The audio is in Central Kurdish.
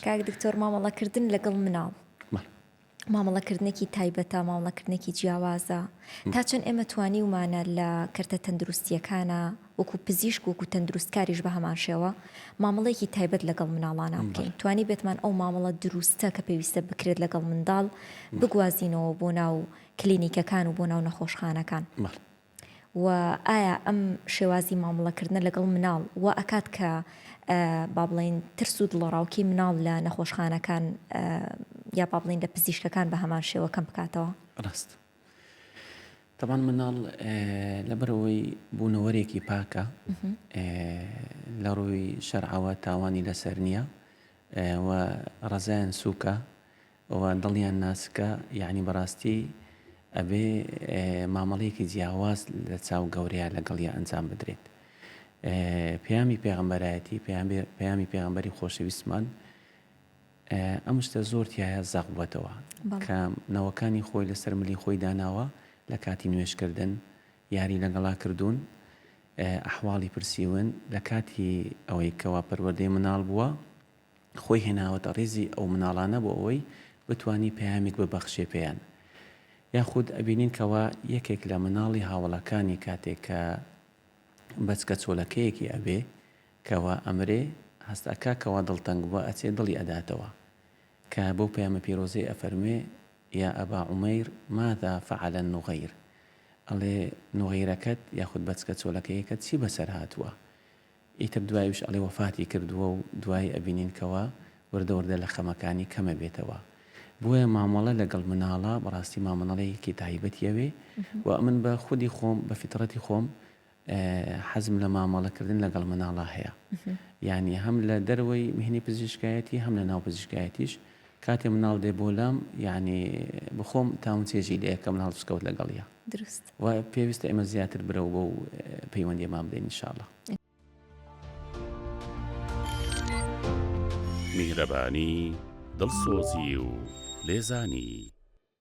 کاک دکتۆر مامەڵەکردن لەگەڵ مناڵ مامەڵەکردنێکی تایبەتە، مامەڵەکردنێکی جیاوازە، تا چەند ئێمە توانیومانە لە کەرتە تەندروستییەکانا وەکو پزیشک وەکو تەندروستکاریش بە هەمان شێوە مامەڵەیەکی تایبەت لەگەڵ مناڵانا بکەین، توانیبێتمان ئەو مامەڵە دروستە کە پێویستە بکرێت لەگەڵ منداڵ بگوازینەوە بۆ ناو کلینیکەکان و بۆ ناو نەخۆشخانەکان. وە ئایا ئەم شێوازی مامڵەکردنە لەگەڵ مناڵ وا ئەکات کە با بڵێین ترس و دڵەڕاوکێی مناڵ لە نەخۆشخانەکان یا با بڵێین لە پزیشکەکان بە هەمان شێوە کەم بکاتەوە؟ ڕاست تەبان مناڵ لەبەرئەوەی بوونەوەرێکی پاکە لە ڕووی شەرعەوە تاوانی لەسەر نییە و ڕەزایان سووکە و دڵیان ناسکە یەعنی بەڕاستی ئەبێ مامەڵەیەکی جیاواز لە چاو گەورەیا لەگەڵیا ئەنجام بدرێت پەیامی پێغەمبەرایەتی پەیامی پێغەمبەری خۆشەویستمان ئەم شتە زۆر تایە زەق بووەتەوە کە نەوەکانی خۆی لەسەر ملی خۆی داناوە لە کاتی نوێژکردن یاری لەگەڵا کردوون ئەحواڵی پرسیون لە کاتی ئەوەی کەوا پەروەردەی مناڵ بووە خۆی هێناوەتە ڕیزی ئەو مناڵانە بۆ ئەوەی بتوانی پەیامێک ببەخشێ پێیان یاخود ئەبینین کەوا یەکێک لە مناڵی هاوەڵەکانی کاتێک کە بەچکە چۆلەکەیەکی ئەبێ کەوا ئەمرێ هەست ئەکا کەوا دڵتەنگ بوە ئەچێ دڵی ئەداتەوە کە بەو پەیامە پیرۆزەی ئەفەرموێ یا ابا عمیر ماذا فعل النغیر ئەڵێ نغیرەکەت یاخود بەچکە چۆلەکەیەکەت چی بەسەر هاتوە ئیتر دوایش ئەڵێ وەفاتی کردووە و دوایی ئەبینین کەوا وردە وردە لە خەمەکانی کەمەبێتەوە. بۆیە مامەڵە لەگەڵ مناڵا بەڕاستی مامەڵەیەکی تایبەتی ئەوێ و ئەمن بە خودی خۆم بە فیتڕەتی خۆم حەزم لە مامەڵە کردن لەگەڵ مناڵا هەیە. یانی هەم لە دەرەوەی مهنی پزیشکایەتی هەم لە ناو پزیشکایەتیش کاتێ مناڵ دێ بۆ لام یانی بخۆم تاون چێژی لێ ئەکەم لە هەڵسوکەوت لەگەڵیا. دروست. و پێویستە ئێمە زیاتر برەو بەو پەیوەندیەمان بدەین ان شاء اللە. میهرەبانی، دڵسۆزی و لێزانی.